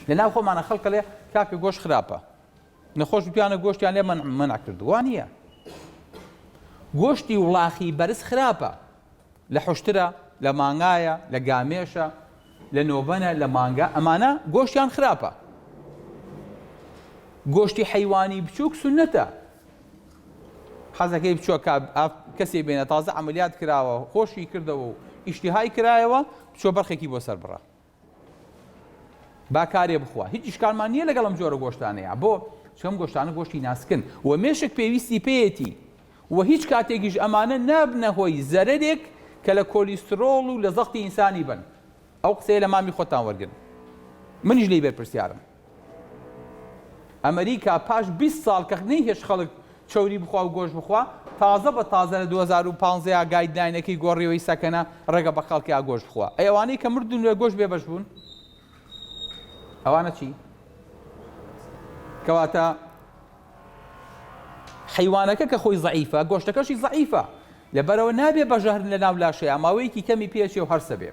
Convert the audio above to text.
لە ناو خۆمانە خەڵک ئەڵێ کاکە گۆشت خراپە نەخۆش وتیانە گۆشتیان لێ مەنع کردو وا نییە گۆشتی وڵاخی بەرز خراپە لە حشترە لە مانگایە لە گامێشە لە نۆبەنە لە مانگا ئەمانە گۆشتیان خراپە گۆشتی حەیوانی بچووک سنەتە حەزەکەی بچووە کەسێ بێنە تازە عملیات کراوە خۆشی کردەوە و ئیشتیهای کرایەوە بچۆ بەرخێکی بۆ سەر بڕە با کارێ بخوا هیچ ئیشکالمان نییە لەگەڵ ئەم جۆرە گۆشتانەیە بۆ چەم گۆشتانە گۆشتی ناسکن و مێشک پێویستی پێیەتی و هیچ کاتێکیش ئەمانە نابنە هۆی زەرەرێک کە لە کۆلیسترۆڵ و لە زەختی ئینسانی بن ئەو قسەیە لە مامی خۆتان وەرگن منیش لێی بەرپرسیارم ئەمریکا پاش 20 ساڵ کە نەیهێشت خەڵک چەوری بخوا و گۆشت بخوا تازە بە تازە لە 2015 guideline ەکەی گۆڕیەوەی سەکەنە ڕێگە بە خەڵکیا گۆشت بخوا ئەی ئەوانەی کە مردون لە گۆشت بێبەش بوون ئەوانە چی کەواتە حەیوانەکە کە خۆی زەعیفە گۆشتەکەشی زەعیفە لەبەرەوە نابێ بە ژەهر لە ناو لاشەیە ماوەیەکی کەمی پێچێ و هەرسە بێ.